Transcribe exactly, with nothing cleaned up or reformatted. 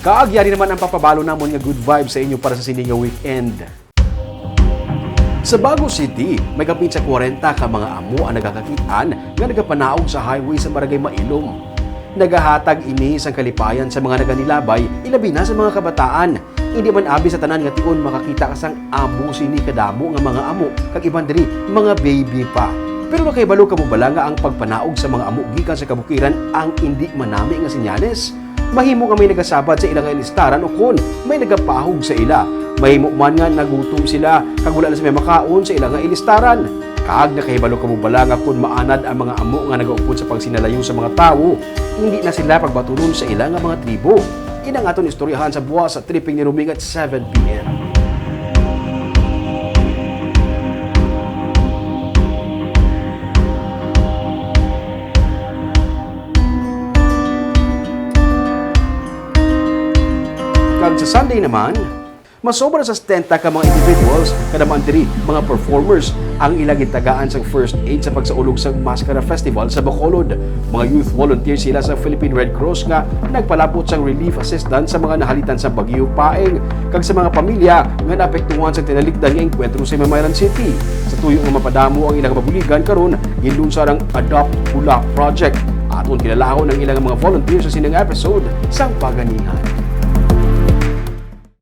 Kag yari naman ang papabalo namon nga good vibes sa inyo para sa sini nga weekend. Sa Bago City, may kapin sa kwarenta ka mga amo ang nagakakit-an nga nagapanaog sa highway sa Barangay Mailom. Nagahatag ini sang kalipayan sa mga naganilabay, ilabi na sa mga kabataan. Hindi man abi sa tanan nga tion makakita ka sang amo sini kadamo nga mga amo, kag iban diri mga baby pa. Pero nakahibalo kamo bala nga ang pagpanaog sa mga amo gikan sa kabukiran ang indi manami nga senyales? Mahimo nga may nagasabat sa ila nga ilistaran ukon may nagapahog sa ila. Mahimo man nga nagutom sila kag wala na sila makaon sa ila nga ilistaran. Kag nakahibalo kamo bala nga kon maanad ang mga amo nga nagaupod sa pagsinalayo sa mga tawo, hindi na sila pagbatunon sa ila nga mga tribo? Ina ang aton istoryahan sa buwas sa Tripping ni Roming at seven p m. Kag sa Sunday naman, masobra sa setenta ka mga individuals, kada man diri mga performers, ang ila gintagaan sang first aid sa pagsaulog sang Mascara Festival sa Bacolod. Mga youth volunteers sila sa Philippine Red Cross nga nagpalabot sang relief assistance sa mga nahalitan sa Bagyo Paeng kag sa mga pamilya nga naapektuhan sa tinalikdan nga engkwentro sa Mamaran City. Sa tuyo nga mapadamo ang ilang mabuligan karon, ginlunsar ang Adopt Pula Project. Aton kilalahon ang ilang mga volunteers sa sining episode sang Paganihan.